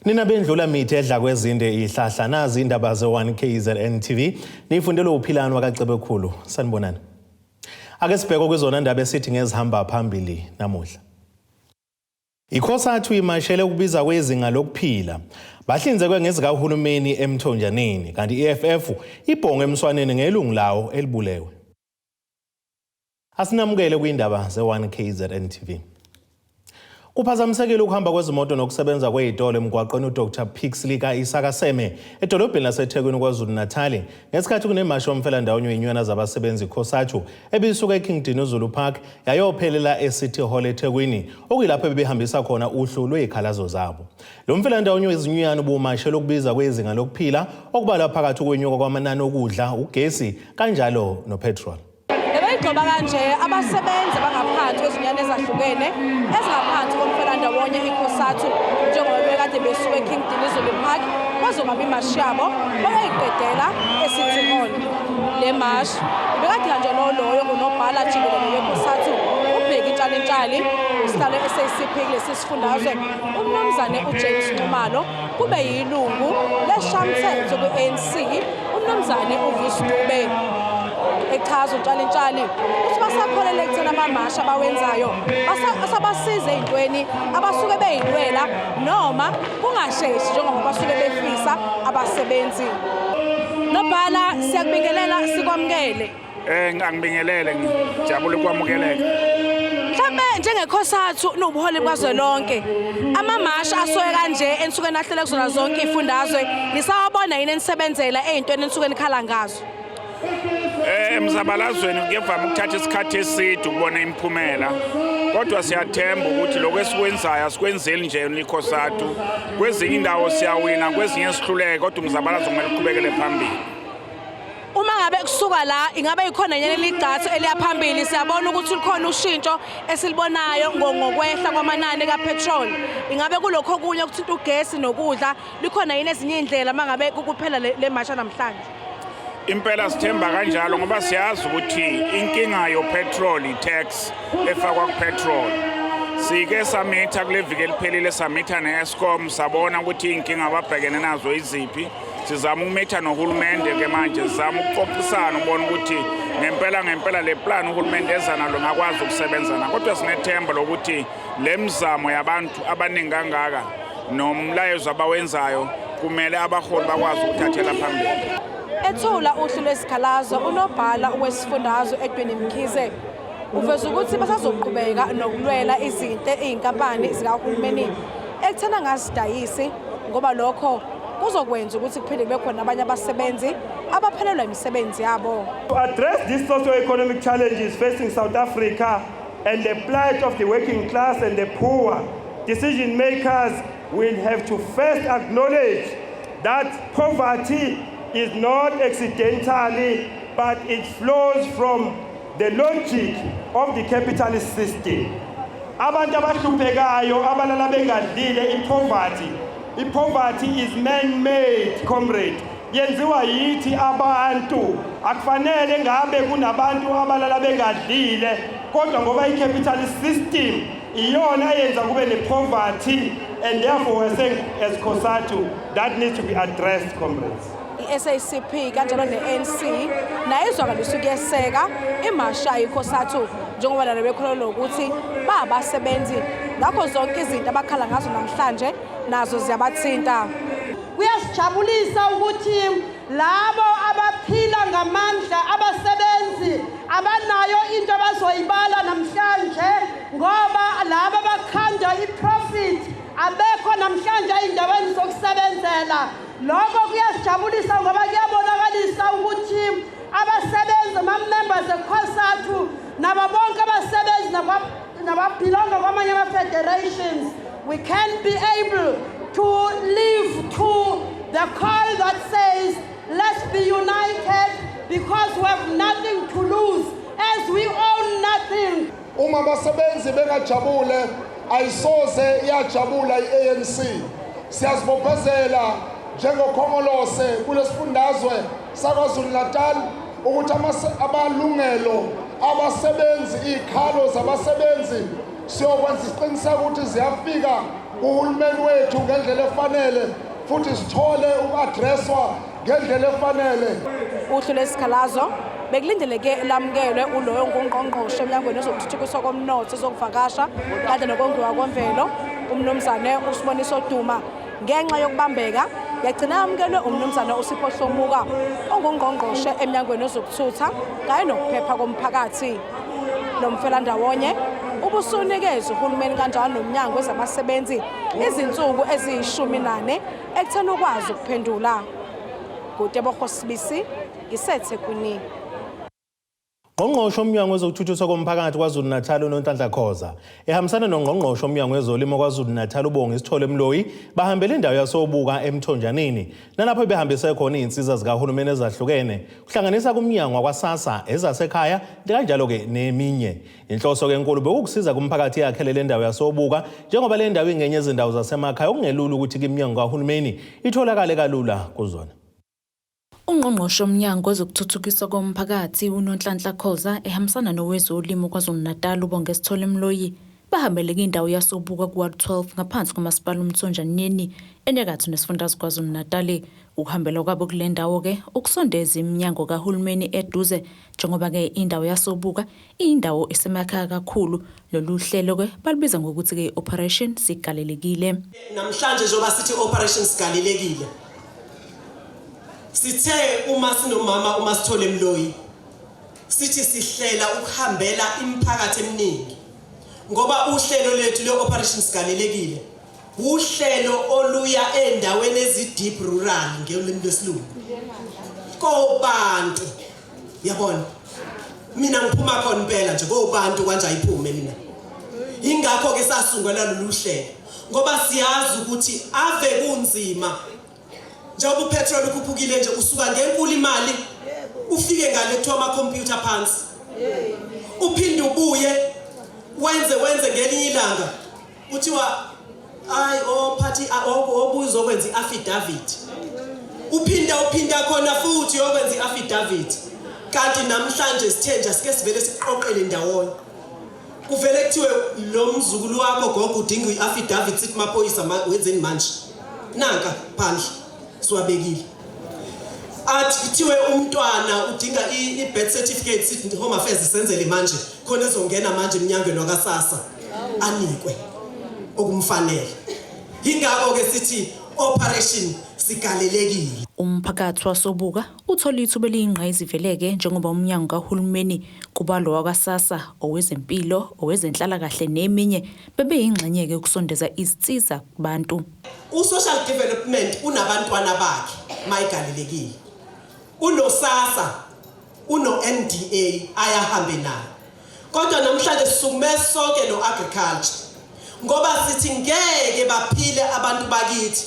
Nina bendlulamithi edla kwezinde ihlahla, nazi indaba ze-1 KZN TV niyifundelwe uPhilani wakaCebekhulu. Sanibonani. Ake sibheke kwizona ndaba esithi ngezihamba phambili namuhla. ICosatu imashele ukubiza kwezinga lokuphila. Bahlinzekwe ngezikahulumeni emthonjaneni kanti i-EFF ibhonge emswaneni ngelungu lawo elibulewe. Asinamukele kwindaba ze-1 KZN TV. Kuphazamisekile ukuhamba kwezimoto nokusebenza kwezitolo emgwaqweni uDr Pixley ka-Isaka Seme edolobheni laseThekwini KwaZulu-Natali ngesikhathi kunemasho omfelandawonye wenyunyana zabasebenzi COSATU ebisuka eKing Dinuzulu Park yayophelela eCity Hall eThekwini okuyilapho ebebehambisa khona uhlu lwezikhalazo zabo. Lo mfelandawonye wezinyunyana ubumashela ukubiza kwezinga lokuphila okubalwa phakathi ukwenyuka kwamanani okudla, ugesi kanjalo nopetrol. Bebeyigxoba kanje abasebenzi abangaphansi kwezinyane ezahlukene ezingaphansi komfelandawonye iCosatu njengoba bebekade besuka eKing Dinizulu Park bazobamba imashi yabo bayoyiqedela eCity Hall. Le mashi ibekade ihanjelwa loyo ngunobhala jikelele weCosatu uBheki Ntshalintshali, usihlalo SACP kulesi sifundazwe uMnumzane uJames Nxumalo, kube yilungu leshamthetho kwi-ANC uMnumzane uVusi Dube. Echaza uNtshalintshali uthi basakholele ekutheni amamashi abawenzayo asabasiza ey'ntweni abasuke beyilwela noma kungasheshi njengoba basuke befisa abasebenzi. Nobhala, siyakubingelela sikwamukele. Angibingelele, ngijabule ukwamukeleka. Mhlambe njengeCosatu nobuholi bukazwelonke, amamashi asuke kanje ensukwini ahlele kuzona zonke izifundazwe, nisawabona yini enisebenzela ey'ntweni enisuke nikhala ngazo? Emzabalazweni kuyevama ukuthatha isikhathi eside ukubona imiphumela, kodwa siyathemba ukuthi lokho esikwenzayo asikwenzeli nje iCosatu. Kwezinye indawo siyawina, kwezinye sihluleke, kodwa umzabalazo kumele uqhubekele phambili. Uma ngabe kusuka la, ingabe ikhona yena ligxathu eliya phambili? Siyabona ukuthi lukhona ushintsho esilibonayo ngokwehla kwamanani kapetrol. Ingabe kulokho okunye okuthinta ugesi nokudla likhona yini ezinye iy'ndlela uma ngabe kuphela le masha namhlanje? Impela sithemba kanjalo, ngoba siyazi ukuthi inkinga yopetrol i-tax efakwa kupetrol. Sike samitha kule viki eliphelile, samitha ne-Eskom, sabona ukuthi iy'nkinga ababhekene nazo iziphi. Sizama ukumitha nohulumende ke manje, sizama ukuxoxisana ubona ukuthi ngempela ngempela le plan uhulumende eza nalo ngakwazi ukusebenza na, kodwa sinethemba lokuthi le mizamo yabantu abaningi kangaka nomlayezo abawenzayo kumele abaholi bakwazi ukuthathela phambili. Ethula uhlu lwesikhalazo, unobhala wesifundazwe Edwin Mkhize uveza ukuthi basazoqhubeka nokulwela izinto iy'nkampani zikahulumeni ekuthena ngazidayisi, ngoba lokho kuzokwenza ukuthi kuphinde kube khona abanye abasebenzi abaphelelwa imisebenzi yabo. To address these socio-economic challenges facing South Africa and the plight of the working class and the poor, decision makers will have to first acknowledge that poverty is not accidentally, but it flows from the logic of the capitalist system. Abantu abahluphekayo abalala bengadlile, i-poverty. I-poverty is man-made, comrade. Yenziwa yithi abantu. Akufanele ngabe kunabantu abalala bengadlile, kodwa ngoba i-capitalist system iyona eyenza kube ne-poverty, and therefore we're saying as COSATU that needs to be addressed, comrades. I-SACP kanjalo ne-ANC nayo izwakalisa ukuyeseka imasha iCosatu, njengoba nalo bekholelwa ukuthi babasebenzi, ngakho zonke izinto abakhala ngazo namhlanje nazo ziyabathinta. Kuyasijabulisa ukuthi labo abaphila ngamandla abasebenzi abanayo into abazoyibala namhlanje, ngoba laba abakhanda i-profit abekho namhlanje ey'ndaweni zokusebenzela. Lokho kuyasijabulisa ngoba kuyabonakalisa ukuthi abasebenzi, ama-members eCosatu nabo bonke abasebenzi nababhilonga kwamanye ama-federations, we can be able to live to the call that says let's be united because we have nothing to lose as we own nothing. Uma abasebenzi bengajabule, ayisoze yajabula i-ANC. Siyazibophezela njengokhongolose kulesifundazwe saKwaZulu Natal ukuthi amalungelo abasebenzi, iy'khalo zabasebenzi, siyokwenza isiqiniseko ukuthi ziyafika. kuhulumeni wethu ngendlela efanele futhi sithole uku-addresswa ngendlela efanele. Uhlu lwesikhalazo bekulindeleke lamukelwe uloyo ngungqongqoshe emnyangweni wezokuthuthukiswa komnotho, ezokuvakasha kanye nokongiwa kwemvelo, umnumzane uSiboniso Duma. Ngenxa yokubambeka yagcina yamukelwe umnumzane uSipho Hlomuka ongungqongqoshe emnyangweni wezokuthutha kanye nokuphepha komphakathi. Lo mfelandawonye ubusunikeza uhulumeni kanjalo nomnyango wezabasebenzi izinsuku eziyi-14 ekutheni ukwazi ukuphendula. NguTebogo Sibisi, ngiseThekwini. Ngqongqoshe womnyango wezokuthuthukiswa komphakathi KwaZulu-Natal uNonhlanhla Khoza ehambisana nongqongqoshe womnyango wezolimo KwaZulu-Natal uBongi Sithole Mloyi bahambele indawo yasobuka eMthonjaneni nalapho behambise khona izinsiza zikahulumeni ezahlukene kuhlanganisa kumnyango wakwaSASSA, ezasekhaya kanjalo-ke neminye. Inhloso-ke enkulu bekukusiza kumphakathi yakhele le ndawo yasobuka njengoba le ndawo ingenye yezindawo zasemakhaya okungelula ukuthi iminyango kahulumeni itholakale kalula kuzona. Ungqongqoshe womnyango wezokuthuthukiswa komphakathi uNonhlanhla Khoza ehambisana nowezolimo KwaZulu-Natal uBonge Sithole Mloyi bahambele kwindawo yasobuka ku-Ward 12 ngaphansi komasipala uMthonjaneni enyakatho nesifundazwe KwaZulu-Natal. Ukuhambela kwabo kule ndawo-ke ukusondeza iminyango kahulumeni eduze njengoba-ke indawo yasobuka iyindawo esemakhaya kakhulu. Lolu hlelo-ke balubiza ngokuthi-ke i-Operation Sigalelekile. Namhlanje njengoba sithi Operation Sigalelekile, sithe uma sinomama uma sithole Mloyi sithi sihlela ukuhambela imiphakathi eminingi ngoba uhlelo lethu le-Operation Sigalelekile uhlelo oluya endaweni ezi-deep rural ngelimi lesilungu kobantu. Yabona, mina ngiphuma khona impela nje kobantu kanje ayiphume mina. Ingakho-ke sasungula lolu hlelo ngoba siyazi ukuthi ave kunzima njengoba upetrol ukhuphukile nje, usuka ngenkulu imali ufike ngale kuthiwa amakhompyutha phansi, uphinde ubuye wenze wenze ngelinye ilanga kuthiwa ayi ophathi obuzokwenza i-affidavit, uphinda uphinda khona futhi uyokwenza i-affidavit. Kanti namhlanje sithe nje asike sivele siqoqele ndawonye, kuvele kuthiwe lo mzukulu wakho gogo udinga i-affidavit, sithi maphoyisa wenzeni manje, nanka phandle siwabekile. Athi kuthiwe umntwana udinga i-birth certificate, sithi Home Affairs senzele manje khona ezongena manje eminyangweni wakaSASSA anikwe okumfanele. Yingakho-ke sithi Operation Sigalelekile. Umphakathi wasobuka uthola ithuba eliyingqayiziveleke njengoba umnyango kahulumeni kubalwa wakwaSASSA, owezempilo, owezenhlalakahle neminye bebeyingxenye-ke yokusondeza izinsiza kubantu. U-social development unabantwana bakhe mayigalelekile, unoSASSA, uno-NDA ayahambe nayo, kodwa namhlanje sisukume sonke no-agriculture ngoba sithi ngeke baphile abantu bakithi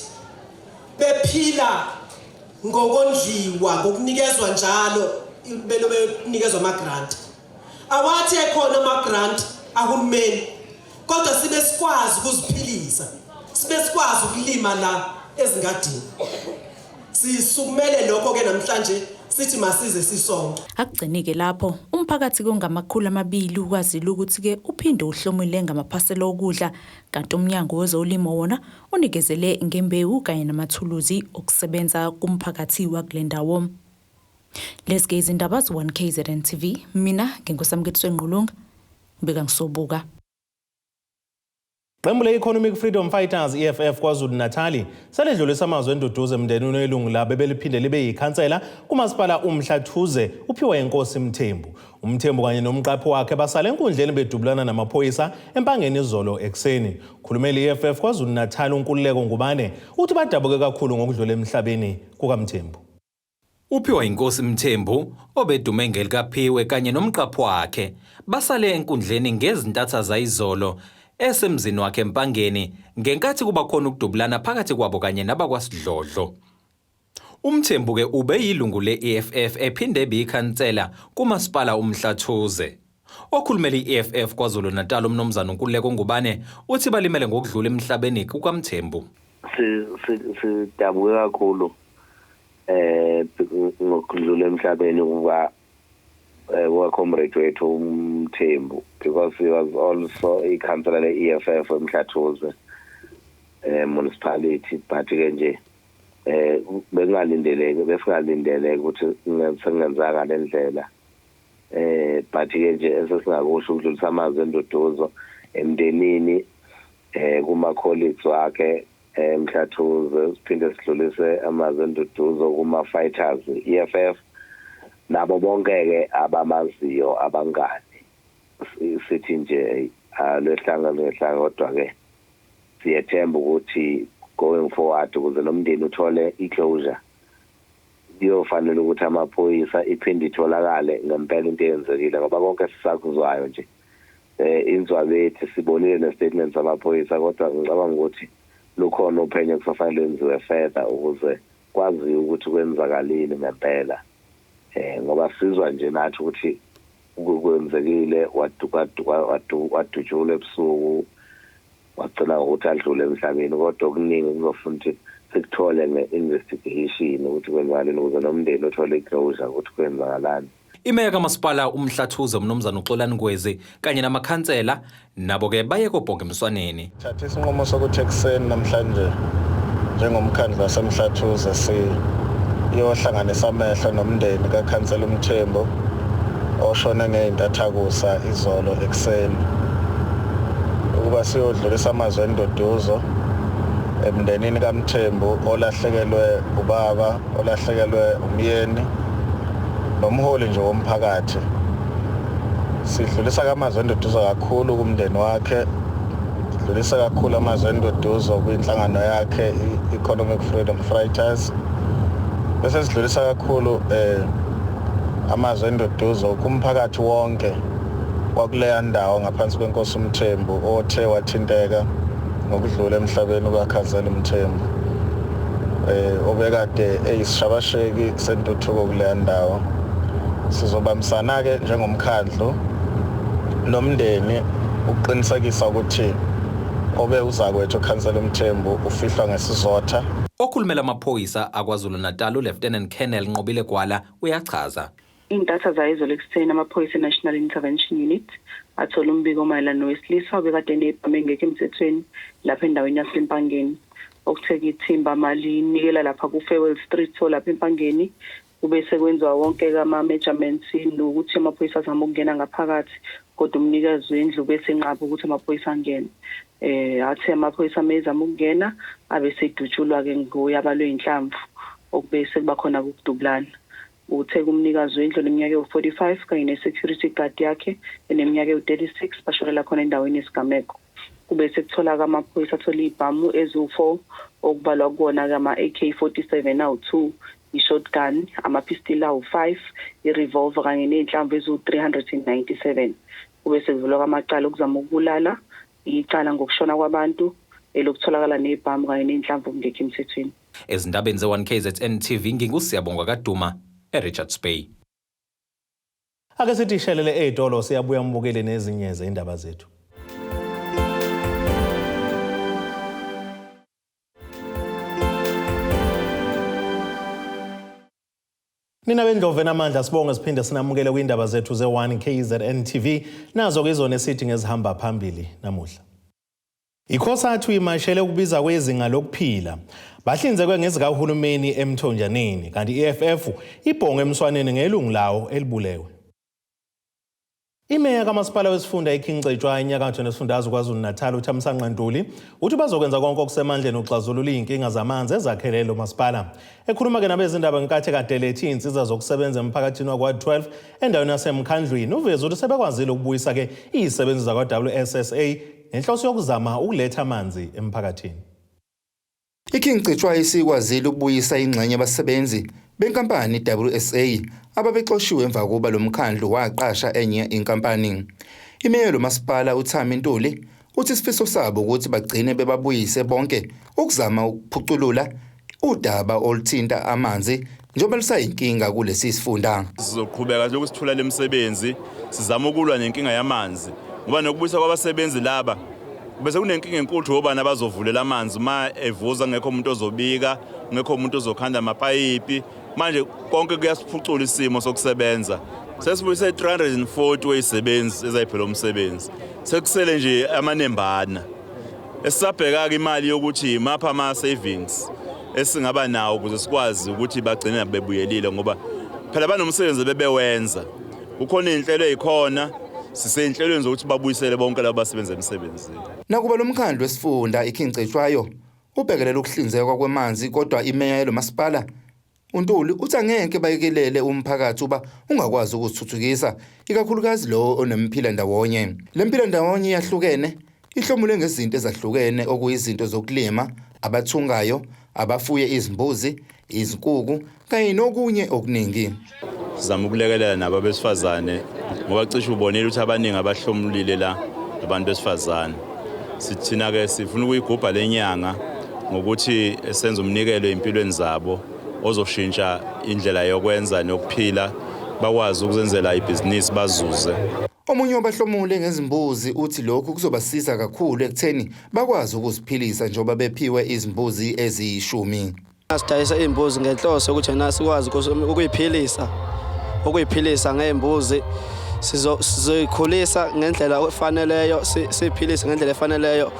bephila ngokondliwa ngokunikezwa njalo belo benikezwa ama-grant. Awathi ekhona ama-grant ahulumeni, kodwa sibe sikwazi ukuziphilisa, sibe sikwazi ukulima la ezingadini. Sisukumele lokho-ke namhlanje sithi masize sisonke. Akugcinike lapho, umphakathi kongama-200 ukwazile ukuthi-ke uphinde uhlomule ngamaphasela okudla, kanti umnyango wezolimo wona unikezele ngembewu kanye namathuluzi okusebenza kumphakathi wakule ndawo. Lezi-ke izindaba ze-1 KZN TV, mina nginguSamkethiswe Ngqulunga, ngibika ngisobuka. Qembu le-Economic Freedom Fighters, EFF, KwaZulu-Natali seledlulisa amazwi enduduzo emndenini welungu labo ebeliphinde libe yikhansela kumasipala uMhlathuze uphiwa inkosi Mthembu. UMthembu kanye nomqaphi wakhe basale enkundleni bedubulana namaphoyisa eMpangeni izolo ekuseni. Khulumela i-EFF KwaZulu-Natal uNkululeko Ngubane uthi badabuke kakhulu ngokudlula emhlabeni kukaMthembu. Uphiwa inkosi Mthembu obedume ngelikaPhiwe kanye nomqaphi wakhe basale enkundleni ngezintatha zayizolo esemzini wakhe eMpangeni ngenkathi kuba khona ukudubulana phakathi kwabo kanye nabakwasidlodlo. UMthembu-ke ubeyilungu le-EFF ephinde ebiyikhansela kumasipala uMhlathuze. Okhulumela i-EFF KwaZulu-Natal uMnumzane uNkululeko Ngubane uthi balimele ngokudlula emhlabeni kukaMthembu. Sidabuke kakhulu ngokudlula emhlabeni kuka comrade wethu uMthembu because he was also ikhansela le-EFF eMhlathuze. Municipality, but ke nje bekungalindeleke, besingalindeleke ukuthi sengenzeka lendlela. But ke nje esesingakusho ukudlulisa amazwi enduduzo emndenini, kuma colleagues wakhe eMhlathuze. Siphinde sidlulise amazwi enduduzo kuma fighters EFF nabo bonke ke abamaziyo, abangani. Sithi nje alwehlanga lwehlanga, kodwa ke siyethemba ukuthi going forward, ukuze nomndeni uthole i-closure, kuyofanele ukuthi amaphoyisa iphinde itholakale ngempela into eyenzekile, ngoba konke sisakuzwayo nje inzwabethi, sibonile ne-statement samaphoyisa, kodwa ngicabanga ukuthi lukhona uphenyo kusafanele lwenziwe further ukuze kwaziwe ukuthi kwenzakalini ngempela, ngoba sizwa nje nathi ukuthi kwenzekile, wadutshulwa ebusuku, wagcina ngokuthi adlule emhlabeni, kodwa okuningi kuzofuna ukuthi sikuthole nge-investigation ukuthi kwenzakaleni, ukuze nomndeni uthole i-closure ukuthi kwenzakalani. Imeya kamasipala uMhlathuze, umnumzana uXolani Ngwezi, kanye namakhansela nabo-ke baye kobhonga emswaneni. Thatha isinqumo sokuthi ekuseni namhlanje njengomkhandlu waseMhlathuze siyohlanganisa amehlo nomndeni kakhansela uMthembu oshone ngey'ntathakusa izolo ekuseni, ukuba siyodlulisa amazwi enduduzo emndenini kaMthembu olahlekelwe ubaba, olahlekelwe umyeni nomholi nje womphakathi. Sidlulisa amazwi enduduzo kakhulu kumndeni wakhe, sidlulisa kakhulu amazwi enduduzo kwinhlangano yakhe i-Economic Freedom Fighters, bese sidlulisa kakhulu amazwi enduduzo kumphakathi wonke wakuleya ndawo ngaphansi kwenkosi uMthembu othe wathinteka ngokudlula emhlabeni kukakhansela uMthembu, obekade eyisishabasheki sentuthuko kuleya ndawo. Sizobambisana ke njengomkhandlu nomndeni ukuqinisekisa ukuthi obe uzakwethu ukhansela uMthembu ufihlwa ngesizotha. Okhulumela amaphoyisa aKwaZulu-Natal, uLieutenant Colonel Nqobile Gwala, uyachaza. Iy'ntatha zayizolo ekuseni, amaphoyisa e-National Intervention Unit athola umbiko mayelana nowesilisa obekade enebhamu engekho emthethweni lapha endaweni yaseMpangeni. Okuthe ithimba malinikela lapha ku-Farewell Street, so lapha eMpangeni, kube sekwenziwa wonke ama-measurements nokuthi amaphoyisa azama ukungena ngaphakathi, kodwa umnikazi wendlu bese enqaba ukuthi amaphoyisa angene. Athe amaphoyisa mezama ukungena, abe sedutshulwa-ke ngoyaba lwey'nhlamvu, okube sekuba khona ukudubulana. Uthe kumnikazi wendlu oneminyaka ewu-45 kanye ne-security guard yakhe eneminyaka ewu-36 bashonela khona endaweni yesigameko. Kube sekuthola amaphoyisa athola iy'bhamu eziwu-4, okubalwa kuwona ama-AK-47 awu-2, i-shotgun, amaphistili awu-5, i-revolver kanye ney'nhlamvu eziwu-397. Kube sekuvulwa kwamacala okuzama ukubulala, icala ngokushona kwabantu, elokutholakala nebhamu kanye ney'nhlamvu okungekho emthethweni. Ezindabeni ze-1 KZN TV, nginguSiyabonga Kaduma eRichards Bay. Ake sithi ishelele ey'tolo, siyabuya mbukeli nezinye zey'ndaba zethu. Nina bendlovu enamandla, sibonge siphinde sinamukele kwindaba zethu ze-1 KZN TV. Nazo-ke izona esithi ngezihamba phambili namuhla. ICOSATU imashele ukubiza kwezinga lokuphila. Bahlinzekwe ngezikahulumeni emthonjaneni, kanti i-EFF ibhonge emswaneni ngelungu lawo elibulewe. Imeya kamasipala wesifunda iKing Cetshwayo enyakatho nesifundazwe KwaZulu-Natal, uThamsanqa Ntuli, uthi bazokwenza konke okusemandleni ukuxazulula iy'nkinga zamanzi ezakhele lo masipala. Ekhuluma-ke nabezindaba ngenkathi kade lethi iy'nsiza zokusebenza emphakathini wakwa-12 endaweni yaseMkhandlwini, uveze ukuthi sebekwazile ukubuyisa-ke iy'sebenzi zakwa-WSSA ngenhloso yokuzama ukuletha amanzi emphakathini. IKing Cetshwayo isikwazile ukubuyisa ingxenye yabasebenzi benkampani WSA ababexoshiwe emva kokuba lo mkhandlu waqasha enye inkampani. Imeya lomasipala uThami Ntuli uthi isifiso sabo ukuthi bagcine bebabuyise bonke ukuzama ukuphuculula udaba oluthinta amanzi njengoba lusayinkinga kulesi sifunda. Sizoqhubeka lokhu sithula lemisebenzi, sizama ukulwa nenkinga yamanzi, ngoba nokubuyisa kwabasebenzi laba bese kunenkinga enkulu, obani abazovulela amanzi uma evuza ngekho umuntu ozobika, ngekho umuntu ozokhanda amapayipi. Manje konke kuyasiphucula isimo sokusebenza. Sesibuyise 340 wezisebenzi ezayiphela umsebenzi, sekusele nje amanembana. Esisabheka-ke imali yokuthi imaphi ama-savings esingaba nawo ukuze sikwazi ukuthi bagcine bebuyelile, ngoba phela banomsebenzi bebewenza. Kukhona iy'nhlelo ey'khona, sisey'nhlelweni zokuthi babuyisele bonke labo basebenza emsebenzini. Nakuba lo mkhandlu wesifunda iKing Cetshwayo ubhekelela ukuhlinzekwa kwamanzi, kodwa imeya yalo masipala uNtuli uthi angeke bayekelele umphakathi uba ungakwazi ukuzithuthukisa, ikakhulukazi lowo onemphila ndawonye. Le mpila ndawonye yahlukene, ihlomule ngezinto ezahlukene okuyizinto zokulima, abathungayo, abafuye izimbuzi, izinkuku kanye nokunye okuningi. Sizama ukulekelela nabo abesifazane, ngoba cishe ubonile ukuthi abaningi abahlomulile la abantu besifazane. Sithina-ke sifuna ukuyigubha le nyanga ngokuthi senze umnikelo ey'mpilweni zabo ozoshintsha indlela yokwenza nokuphila, bakwazi ukuzenzela ibhizinisi bazuze. Omunye wabahlomule ngezimbuzi uthi lokhu kuzobasiza kakhulu ekutheni bakwazi ukuziphilisa njengoba bephiwe izimbuzi eziyishumi. Sidayisa iy'mbuzi ngenhloso yokuthi na sikwazi ukuyiphilisa ngey'mbuzi, sizoyikhulisa ngendlela efaneleyo, siyiphilise ngendlela efaneleyo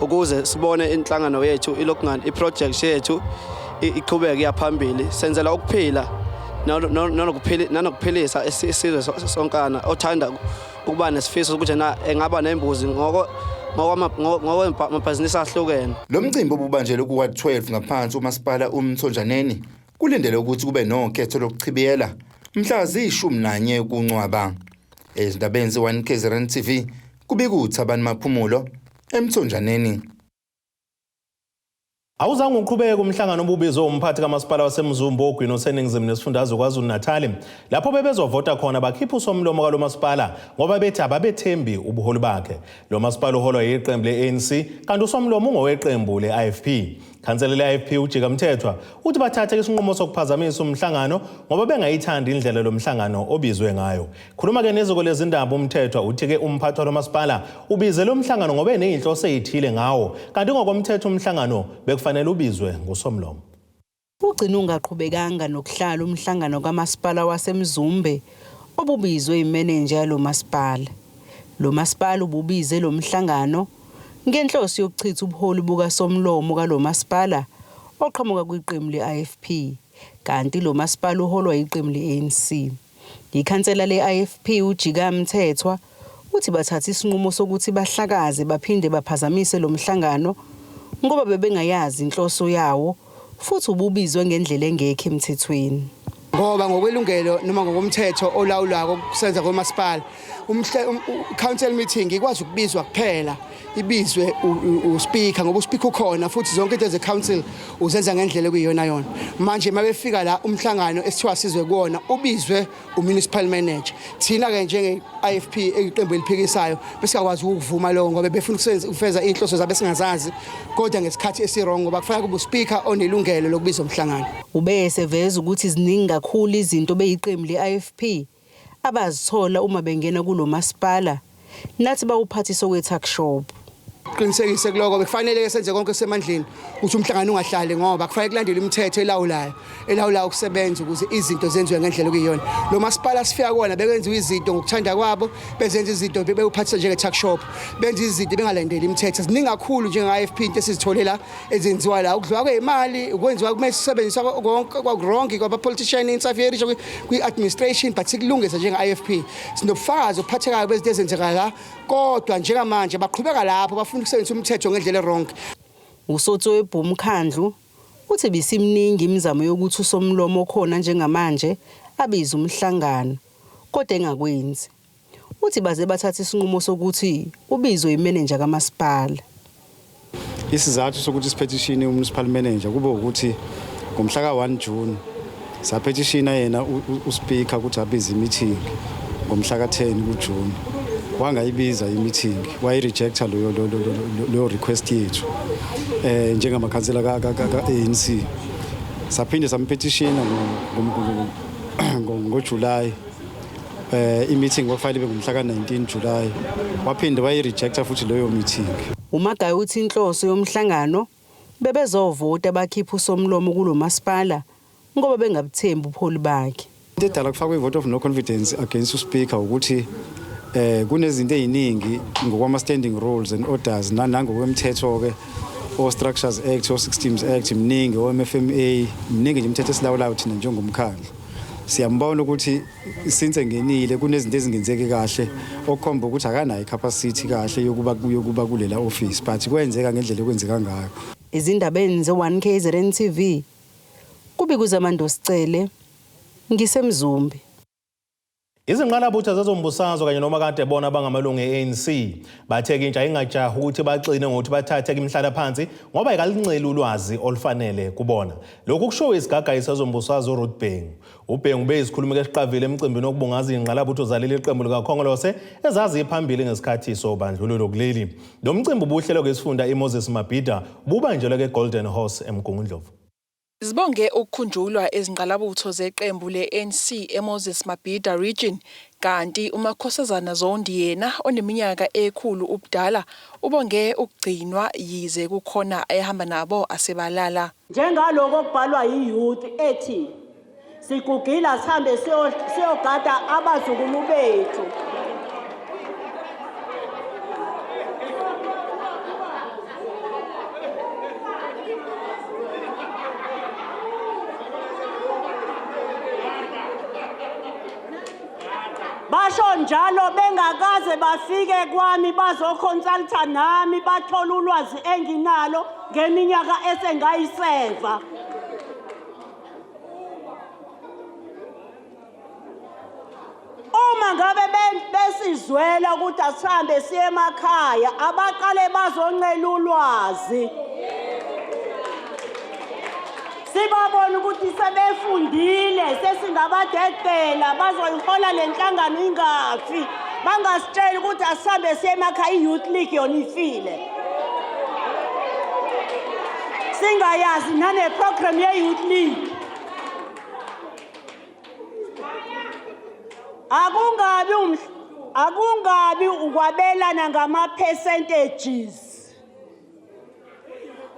ukuze sibone inhlangano yethu ilokungani i-project yethu iqhubeke iya phambili. Senzela ukuphila nanokuphilisa isizwe sonkana othanda ukuba nesifiso sokuthi na engaba nembuzi ngokwamabhizinisi ahlukene. Lo mcimbi obubanjelwe ku-Ward 12 ngaphansi umasipala uMthonjaneni kulindele ukuthi kube nokhetho lokuchibiyela mhla ziyi-11 kuNcwaba. Ezindabeni ze-1 KZN TV kubika uThabani Maphumulo eMthonjaneni. Awuzange uqhubeke umhlangano obubizwe umphathi kamasipala waseMzumbe oGwini oseningizimu nesifundazwe KwaZulu-Natal, lapho bebezovota khona bakhipha usomlomo kalo masipala ngoba bethi ababethembi ubuholi bakhe. Lo masipala uholwa yiqembu le-ANC kanti usomlomo ungoweqembu le-IFP. Khansela le-IFP uJika Mthethwa uthi bathathe isinqumo sokuphazamisa umhlangano ngoba bengayithandi indlela lo mhlangano obizwe ngayo. Khuluma-ke neziko lezindaba uMthethwa uthi-ke umphathi walo masipala ubize lo mhlangano ngoba eney'nhloso ey'thile ngawo, kanti ngokomthetho umhlangano bekufanele ubizwe ngusomlomo. Ugcine ungaqhubekanga nokuhlala umhlangano kamasipala waseMzumbe obubizwe imenenja yalo masipala. Lo masipala ububize lo mhlangano ngenhloso yokuchitha ubuholi bukasomlomo kalo masipala oqhamuka kwiqembu le-IFP, kanti lo masipala uholwa yiqembu le-ANC. Ikhansela le-IFP uJika Mthethwa uthi bathatha isinqumo sokuthi bahlakaze baphinde baphazamise lo mhlangano ngoba bebengayazi inhloso yawo futhi ububizwe ngendlela engekho emthethweni. Ngoba ngokwelungelo noma ngokomthetho olawulako kusenza komasipala, council meeting ikwazi ukubizwa kuphela ibizwe uspeaker, ngoba uspeaker ukhona futhi zonke into ze-council uzenza ngendlela ekuyiyona yona. Manje uma befika la, umhlangano esithiwa sizwe kuwona ubizwe umunicipal manager. Thina-ke njenge-IFP, eyiqembu eliphikisayo, besingakwazi ukuvuma lokho ngoba befuna ukufeza iy'nhloso zabo esingazazi, kodwa ngesikhathi esi-wrong, ngoba kufanele kube uspeaker onelungelo lokubiza umhlangano. Ube eseveza ukuthi ziningi kakhulu izinto beyiqembu le-IFP abazithola uma bengena kulo masipala, nathi bawuphathisa okwe-tuck shop. Qinisekise kuloko, bekufanele senze konke kusemandleni ukuthi umhlangano ungahlali, ngoba kufanele kulandelwe imithetho elawulayo ukusebenza ukuze izinto zenziwe ngendlela okuyiyona. Lo masipala sifika kuwona bekwenziwa izinto ngokuthanda kwabo, bezenza izinto bewuphathisa njenge-tuck shop, benza izinto bengalandeli imithetho. Ziningi kakhulu njenge-IFP into esizithole la ezenziwa la, ukudliwa kwey'mali, ukwenziwa kumele sisebenziswa konke kwaku-wrong kwaba-politician, interfere kwi-administration, but sikulungisa njenge-IFP. Sinobufakazi obuphathekayo bezinto ezenzeka la, kodwa njengamanje baqhubeka lapho bafuna ukusebenzisa umthetho ngendlela e-wrong. Usotswebhu umkhandlu uthi bisimningi imizamo yokuthi usomlomo okhona njengamanje abize umhlangano, kodwa engakwenzi. Uthi baze bathatha isinqumo sokuthi ubizwe imenenja kamasipala. Isizathu sokuthi sipetitione umunicipal manager kube ukuthi ngomhla ka-1 June sapetitiona yena uspeaker ukuthi abize imeeting ngomhla ka-10 kuJune, wangayibiza imeeting, wayirejecta leyo request yethu njengamakhansela ka-ANC. Saphinde sampetitiona ngoJuly, i-meeting kwakufanele ibe ngomhla ka-19 July, waphinde wayirejecta futhi leyo meeting. Umagayi uthi inhloso yomhlangano bebezovota bakhipha usomlomo kulo masipala ngoba bengabuthembi ubuholi bakhe. Into edala kufakwe i-vote of no confidence against uspeaker ukuthi Kunezinto eziningi ngokwama standing rules and orders nangokwemthetho ke, o Structures Act, o Systems Act, mningi, o MFMA, mningi nje imithetho esilawulayo thina njengomkhandlu. Siyambona ukuthi since engenile kunezinto ezingenzeki kahle, okukhomba ukuthi akanayo icapacity kahle yokuba kulela office, but kwenzeka ngendlela ekwenzeka ngayo. Ezindabeni ze-1 KZN TV, kubika uZamando Sicele, ngiseMzumbe. Izinqalabutha zezombusazwe kanye noma kade bona abangamalungu e-ANC bathe intsha ingajahi ukuthi baxine ngokuthi bathathe imhlalaphansi ngoba ikalinceli ulwazi olufanele kubona. Lokhu kushiwo isigagayi sezombusazwe uRuth Bhengu. UBhengu ubeyisikhulumi esiqavile emcimbini wokubungaza iy'nqalabutho zaleli qembu likaKhongolose ezaziphambili ngesikhathi sobandlululo kuleli. Lo mcimbi ubuhlelwe kwisifunda iMoses Mabhida, ububanjelwe ke-Golden Horse eMgungundlovu. Zibonge ukukhunjulwa izingqalabutho zeqembu le-ANC eMoses Mabhida Region, kanti uMakhosazana Zondi yena oneminyaka ekhulu ubudala ubonge ukugcinwa yize kukhona ayehamba nabo asebalala. Njengaloko okubhalwa yi-youth ethi sigugile sihambe siyogada abazukulu bethu. Basho njalo bengakaze bafike kwami bazoconsulta nami bathola ulwazi enginalo ngeminyaka esengayiseva. Uma ngabe besizwela ukuthi asihambe siye emakhaya, abaqale bazoncela ulwazi. Sibabona ukuthi sebefundile, sesingabadedela, bazoyihola le nhlangano ingafi. Bangasitsheli ukuthi asihambe siye emakhaya, i-Youth League yona ifile. Singayazi nane-program ye-Youth League. Akungabi ukwabelana ngama-percentages.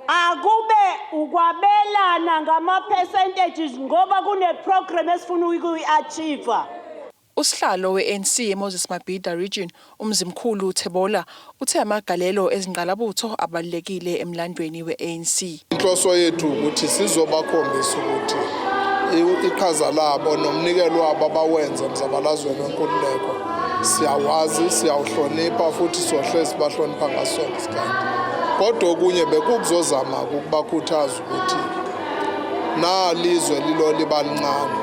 Akube ukwabelana ngama-percentages ngoba kune-program esifuna ukuyi-achieve. Usihlalo we-ANC eMoses Mabhida Region, uMzimkhulu Thebolla, uthe amagalelo ezingqalabutho abalulekile emlandweni we-ANC. Inhloso yethu ukuthi sizobakhombisa ukuthi iqhaza labo nomnikelo wabo abawenza emzabalazweni wenkululeko siyawazi, siyawuhlonipha futhi sohlezi sibahlonipha ngaso sonke isikhathi. Kodwa okunye bekukuzozama ukubakhuthaza ukuthi nalizwe lilo liba lincane,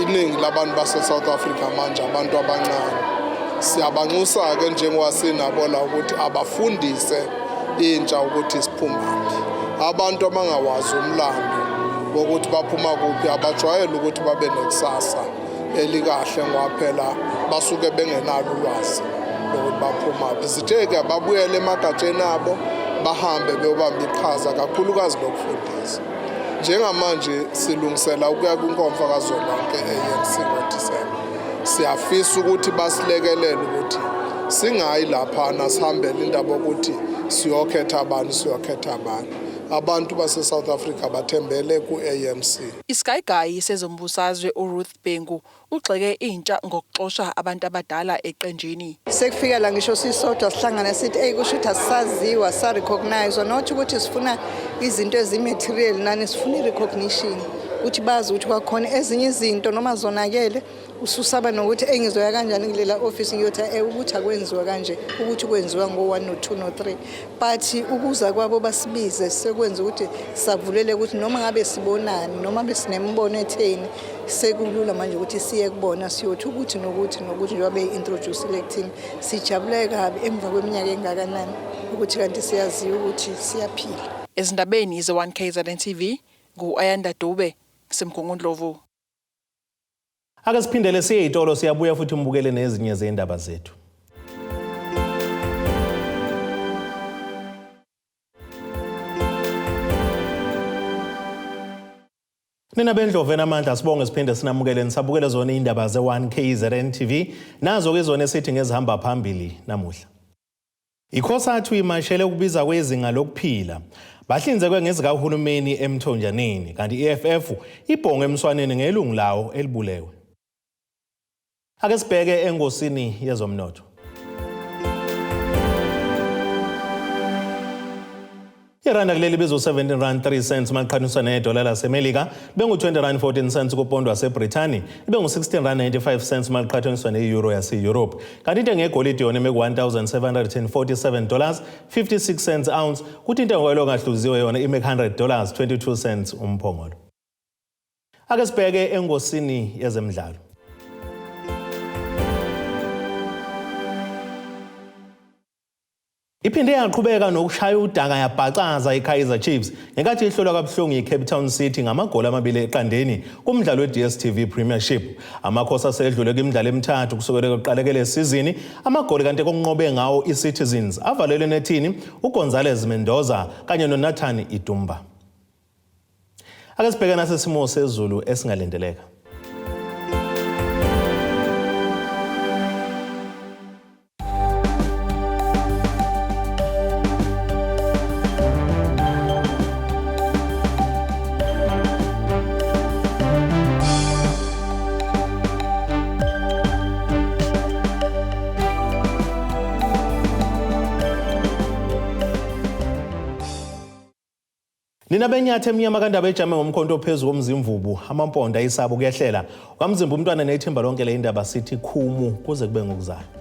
iningi labantu base-South Africa manje abantu abancane. Siyabanxusa-ke njengoba sinabo la ukuthi abafundise intsha ukuthi siphumaphi. Abantu abangawazi umlando wokuthi baphuma kuphi abajwayele ukuthi babe nekusasa elikahle ngoba phela basuke bengenalo ulwazi lokuthi baphumaphi. Sithe-ke ababuyele emagatsheni abo bahambe beyobamba iqhaza kakhulukazi lokufundisa. Njengamanje silungisela ukuya kwinkomfa kazwelonke e-ANC ngoDisemba. Siyafisa ukuthi basilekelele ukuthi singayi laphana sihambele indaba yokuthi siyokhetha abani, siyokhetha abani. Abantu base-South Africa bathembele ku-ANC. Isigayigayi sezombusazwe uRuth Bhengu ugxeke intsha ngokuxosha abantu abadala eqenjini. Sekufika la ngisho sisodwa sihlangana sithi eyi kusho ukuthi asisaziwa, sa-recognize not ukuthi sifuna izinto ezi-material nani, sifuna i-recognition ukuthi bazi ukuthi kwakhona ezinye izinto noma zonakele ususaba nokuthi eyi ngizoya kanjani kulela office ngiyothi ukuthi akwenziwa kanje, ukuthi kwenziwa ngo-1 no-2 no-3, but ukuza kwabo basibize sekwenza ukuthi savulele ukuthi noma ngabe sibonani noma besinembono etheni sekulula manje ukuthi siye kubona siyothi ukuthi nokuthi nokuthi njengoba beyi-introduce-ile kuthina. Sijabule kabi emva kweminyaka engakanani ukuthi kanti siyaziwa ukuthi siyaphila. Ezindabeni ze-1 KZN TV, ngu-Ayanda Dube, ngiseMgungundlovu. Ake siphindele siye ey'tolo, siyabuya futhi mbukele nezinye zey'ndaba zethu. Nina bendlovu enamandla, sibonge siphinde sinamukele nisabukele zona iy'ndaba ze-1 KZN TV, nazo-ke zona esithi ngezihamba phambili namuhla. ICOSATU imashele ukubiza kwezinga lokuphila. Bahlinzekwe ngezikahulumeni emthonjaneni, kanti i-EFF ibhonge emswaneni ngelungu lawo elibulewe. Ake sibheke engosini yezomnotho. Iranda kuleli bizo 17 rand 3 cents maliqhathaniswa nedola laseMelika, bengu-20 rand 14 cents kupondo waseBrithani, ibe ngu-16 rand 95 cents maliqhathaniswa ne-euro yase-Europe. Kanti intengo yegolide yona ime ku-$1,747 56 cents ounce, kuthi intengo yalo ngahluziwe yona ime ku-$100 22 cents umphongolo. Ake sibheke engosini yezemidlalo. Iphinde yaqhubeka nokushaya udaka yabhacaza iKaizer Chiefs ngenkathi ihlolwa kabuhlungu yiCape Town City ngamagoli amabili eqandeni kumdlalo we-DStv Premiership. Amakhosi asedlule kwimidlalo emithathu kusukela ekuqalekele sizini, amagoli kanti konqobe ngawo iCitizens avalelwe nethini uGonzalez Mendoza kanye noNathan Idumba. Ake sibheke nasesimo sezulu esingalindeleka. Nina benyathi emnyama kandaba ejame ngomkhonto ophezu komzimvubu amampondo ayisaba ukuyehlela kwamzimba umntwana nethimba lonke le indaba sithi khumu kuze kube ngokuzayo.